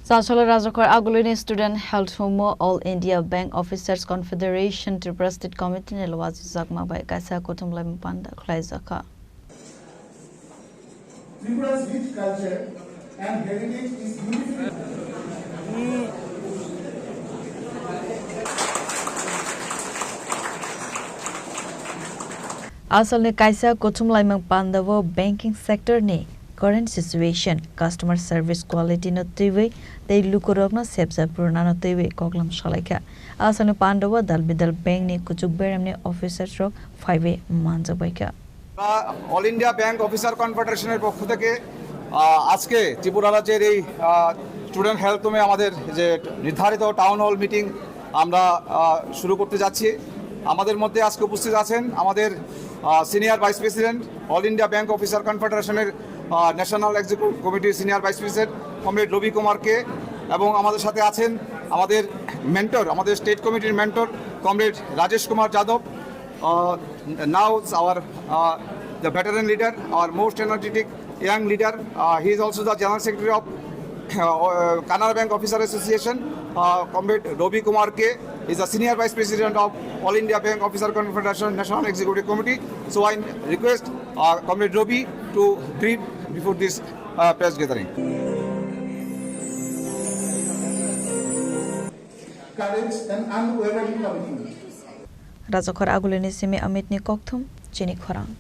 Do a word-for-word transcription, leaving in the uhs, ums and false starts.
Sachalo Rajakhor Agulini Student Health Humo All India Bank Officers Confederation Tripura State Committee ni lwajijakma bai kaisa kuthumlaimung panda khwlaijakha. Tripura's rich culture and heritage is beautifully Asalni kaisa kuthumlaimung pandao banking sector ni current situation, customer service quality no twiwi tei lukurokno sebjak purunano twiwi koklam salaikha. Asalni pandao dal bidal bank ni kuchuk beramni officers rok phaiwi manjakbaikha. আমরা all India bank officer কনফেডারেশনের পক্ষ থেকে আহ, আজকে ত্রিপুরা রাজ্যের এই student health হোমে আমাদের যে নির্ধারিত টাউন হল মিটিং আমরা আহ, শুরু করতে যাচ্ছি। আমাদের মধ্যে আজকে উপস্থিত আছেন আমাদের senior vice president, all India bank officer কনফেডারেশনের ন্যাশনাল এক্সিকিউটিভ কমিটির সিনিয়র ভাইস প্রেসিডেন্ট কমরেড রবি কুমার কে, এবং আমাদের সাথে আছেন আমাদের মেন্টর, আমাদের স্টেট কমিটির মেন্টর কমরেড রাজেশ কুমার Yadav. Uh, now it's our uh, the veteran leader, our most energetic young leader. Uh, he is also the general secretary of uh, Canara Bank Officer Association. Uh, Comrade Robi Kumar K is the senior vice president of All India Bank Officer Confederation National Executive Committee. So I request uh, Comrade Robi to brief before this uh, press gathering. Courage and unwavering commitment. Rajakhor Agulini simi Amit ni kokthum chini khorang.